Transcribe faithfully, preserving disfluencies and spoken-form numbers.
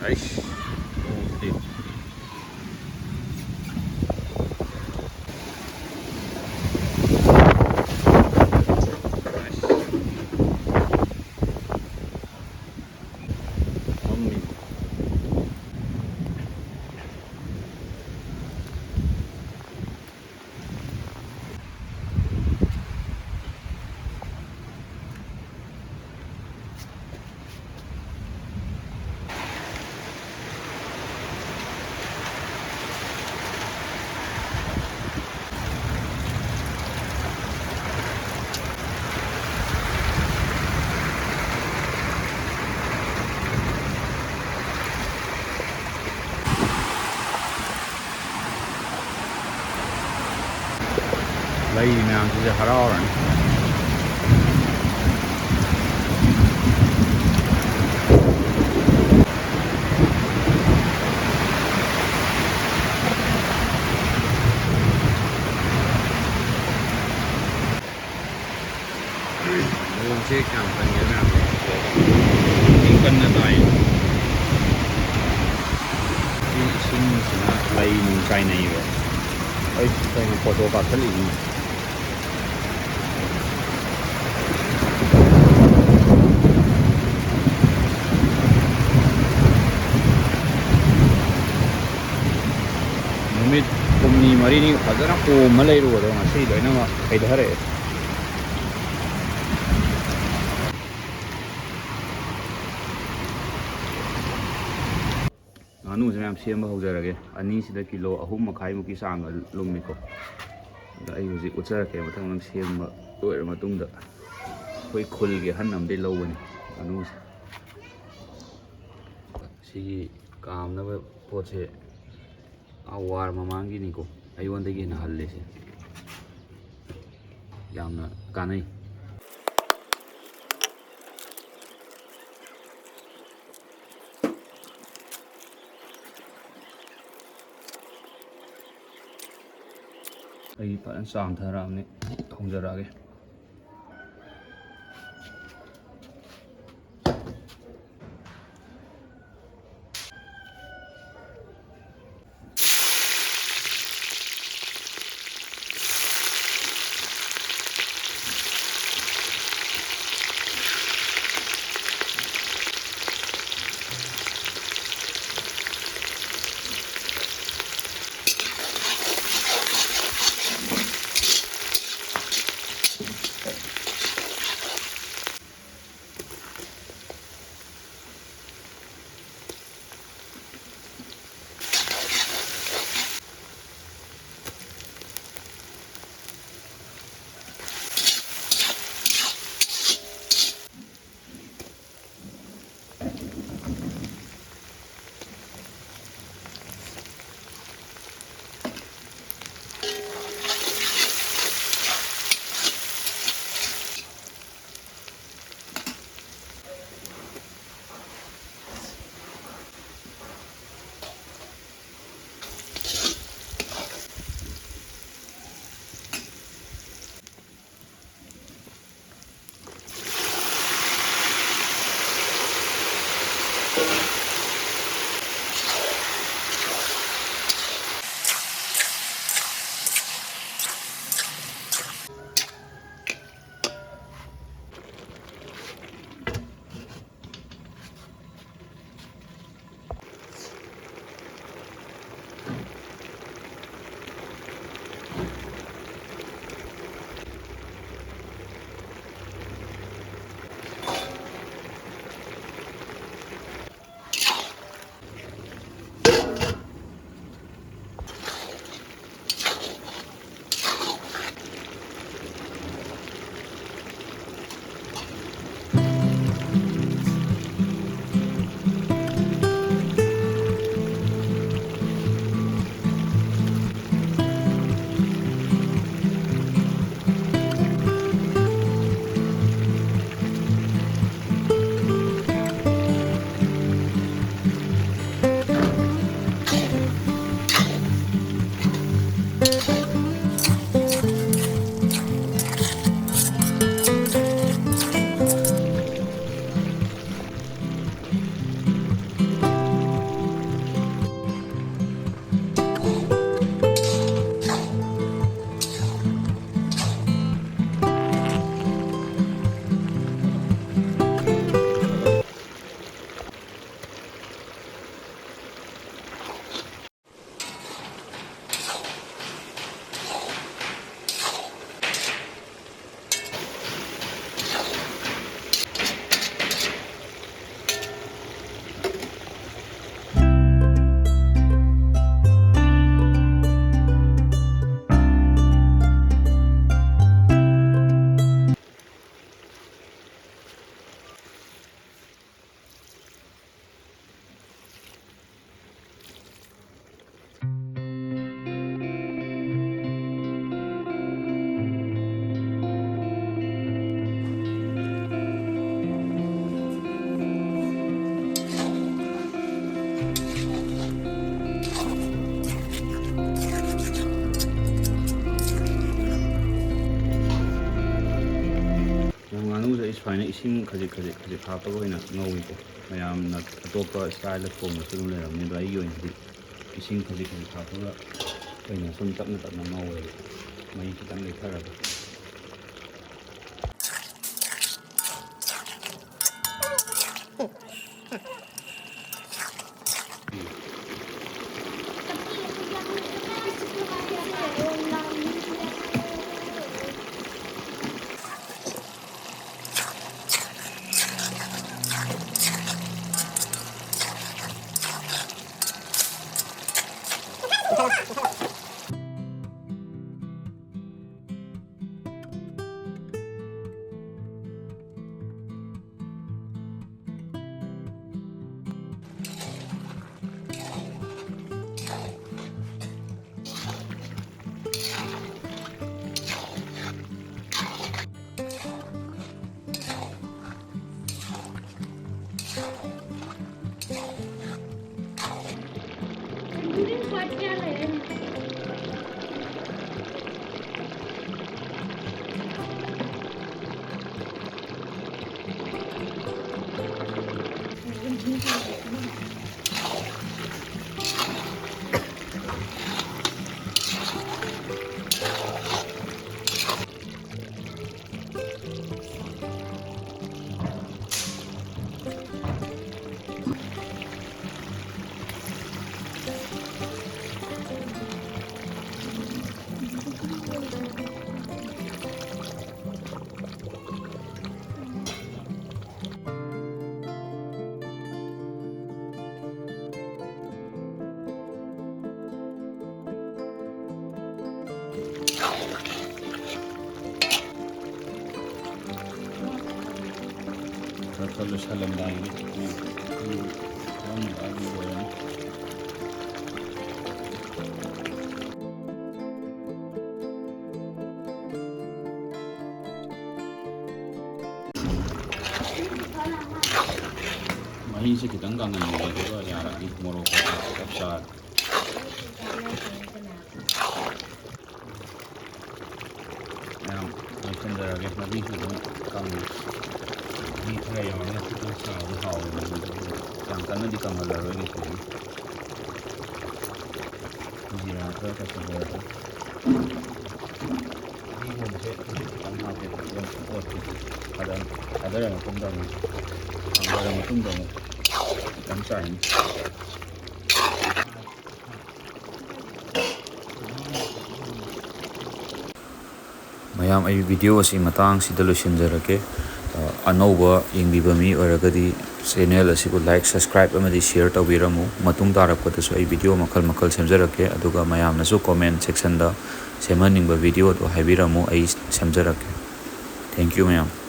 ꯑꯩꯁ, ꯃꯑꯣꯡꯁꯤꯗꯤ꯫ ꯂꯩ ꯃꯌꯥꯝꯁꯤꯁꯨ ꯍꯔꯥꯎꯔꯅꯤ꯫ ꯅꯣꯡꯁꯦ ꯀꯌꯥꯝ ꯀꯟꯒꯦ ꯃꯌꯥꯝ ꯌꯦꯡꯉꯣ꯫ ꯌꯥꯝ ꯀꯟꯅ ꯇꯥꯏ꯫ ꯁꯤ ꯏꯁꯤꯡꯁꯤꯅ ꯂꯩ ꯅꯨꯡ ꯆꯥꯏꯅꯩꯌꯦꯕ꯫ ꯑꯩ ꯀꯩꯅꯣ ꯐꯣꯇꯣ ꯀꯥꯞꯊꯠꯂꯛꯏꯅꯤ꯫ ꯅꯨꯃꯤꯠ ꯍꯨꯝꯅꯤ ꯃꯔꯤꯅꯤ ꯐꯖꯅ ꯑꯣꯝꯃ ꯂꯩꯔꯨꯕꯗꯣ ꯉꯁꯤ ꯂꯣꯏꯅꯃꯛ ꯍꯩꯊꯔꯛꯑꯦ꯫ ꯉꯥꯅꯨꯁꯦ ꯃꯌꯥꯝ ꯁꯦꯝꯕ ꯍꯧꯖꯔꯒꯦ꯫ ꯑꯅꯤꯁꯤꯗ ꯀꯤꯂꯣ ꯑꯍꯨꯝ ꯃꯈꯥꯏꯃꯨꯛꯀꯤ ꯆꯥꯡꯒ ꯂꯨꯝꯃꯤꯀꯣ꯫ ꯑꯗ ꯑꯩ ꯍꯧꯖꯤꯛ ꯎꯠꯆꯔꯛꯀꯦ, ꯃꯊꯪ ꯃꯊꯪ ꯁꯦꯝꯕ ꯂꯣꯏꯔ ꯃꯇꯨꯡꯗ꯫ ꯑꯩꯈꯣꯏ ꯈꯨꯜꯒꯤ ꯑꯍꯟ ꯑꯃꯗꯒꯤ ꯂꯧꯕꯅꯤ ꯉꯥꯅꯨꯁꯦ꯫ ꯁꯤꯒꯤ ꯀꯥꯝꯅꯕ ꯄꯣꯠꯁꯦ ꯑꯥ ꯋꯥꯔ ꯃꯃꯥꯡꯒꯤꯅꯤꯀꯣ, ꯑꯩꯉꯣꯟꯗꯒꯤ ꯍꯦꯟꯅ ꯍꯜꯂꯦꯁꯦ꯫ ꯌꯥꯝꯅ ꯀꯥꯟꯅꯩ꯫ ꯑꯩ ꯐꯖꯅ ꯆꯥꯝꯊꯔꯛꯑꯕꯅꯤ, ꯊꯣꯡꯖꯔꯛꯑꯒꯦ꯫ ꯁꯨꯃꯥꯏꯅ ꯏꯁꯤꯡ ꯈꯖꯤꯛ ꯈꯖꯤꯛ ꯈꯖꯤꯛ ꯍꯥꯞꯄꯒ ꯑꯣꯏꯅ ꯉꯧꯏꯀꯣ꯫ ꯃꯌꯥꯝꯅ ꯑꯇꯣꯞꯄ ꯏꯁꯇꯥꯏꯜꯗ ꯊꯣꯡꯕꯁꯨ ꯑꯗꯨꯝ ꯂꯩꯔꯝꯅꯤ, ꯑꯗꯣ ꯑꯩꯒꯤ ꯑꯣꯏꯅꯗꯤ ꯏꯁꯤꯡ ꯈꯖꯤꯛ ꯈꯖꯤꯛ ꯍꯥꯞꯄꯒ ꯑꯣꯏꯅ ꯁꯨꯝ ꯇꯞꯅ ꯇꯞꯅ ꯉꯧꯋꯦꯕ, ꯃꯩ ꯈꯤꯇꯪ ꯂꯩꯊꯔꯒ꯫ ꯈꯔ ꯈꯔ ꯂꯣꯏꯁꯜꯂꯝꯗꯥꯏꯒꯤ ꯄꯨꯡ ꯇꯔꯥꯃꯥꯊꯣꯏ ꯑꯗꯨꯝ ꯑꯣꯏꯔꯅꯤ꯫ ꯃꯍꯤꯁꯦ ꯈꯤꯇꯪ ꯀꯪꯍꯟꯕꯤꯔꯦ, ꯑꯗꯨꯒ ꯌꯥꯔꯅꯤ꯫ ꯃꯣꯔꯣꯛ ꯀꯩꯀꯥ ꯆꯞ ꯆꯥꯔꯦ꯫ ꯃꯌꯥꯝ, ꯑꯩ ꯊꯝꯖꯔꯒꯦ꯫ ꯃꯍꯤꯁꯨ ꯑꯗꯨꯝ ꯀꯪꯉꯦ꯫ ꯃꯍꯤ ꯈꯔ ꯌꯥꯎꯔꯒ ꯈꯤꯇꯪ ꯆꯥꯕꯗ ꯍꯥꯎꯋꯦ꯫ ꯃꯍꯤꯗꯣ ꯌꯥꯝ ꯀꯟꯅꯗꯤ ꯀꯪꯍꯜꯂꯔꯣꯏꯒꯦ ꯁꯤꯗꯤ꯫ ꯖꯤꯔꯥ ꯈꯔ ꯆꯥꯏꯁꯤꯟꯖꯔꯒꯦ꯫ ꯃꯍꯤꯒꯨꯝꯕꯁꯦ ꯍꯧꯖꯤꯛ ꯈꯤꯇꯪ ꯍꯥꯞꯄꯦ꯫ ꯑꯣꯠ-, ꯑꯣꯠꯀꯦ꯫ ꯊꯥꯗꯔ-, ꯊꯥꯗꯔ ꯃꯇꯨꯡꯗ ꯑꯃꯨꯛ, ꯊꯥꯡꯊꯔ ꯃꯇꯨꯡꯗ ꯑꯃꯨꯛ ꯈꯤꯇꯪ ꯆꯥꯏꯅꯤ꯫ ꯃꯌꯥꯝ, ꯑꯩ video ꯑꯁꯤ ꯃꯇꯥꯡꯁꯤꯗ ꯂꯣꯏꯁꯤꯟꯖꯔꯒꯦ꯫ ꯑ, ꯑꯅꯧꯕ ꯌꯦꯡꯕꯤꯕ ꯃꯤ ꯑꯣꯏꯔꯒꯗꯤ channel ꯑꯁꯤꯕꯨ like, subscribe ꯑꯃꯗꯤ share ꯇꯧꯕꯤꯔꯝꯃꯨ꯫ ꯃꯇꯨꯡ ꯇꯥꯔꯛꯄꯗꯁꯨ ꯑꯩ video ꯃꯈꯜ ꯃꯈꯜ ꯁꯦꯝꯖꯔꯛꯀꯦ, ꯑꯗꯨꯒ ꯃꯌꯥꯝꯅꯁꯨ comment section ꯗ ꯁꯦꯝꯍꯟꯅꯤꯡꯕ video ꯑꯗꯨ ꯍꯥꯏꯕꯤꯔꯝꯃꯨ, ꯑꯩ ꯁꯦꯝꯖꯔꯛꯀꯦ꯫ Thank you ꯃꯌꯥꯝ꯫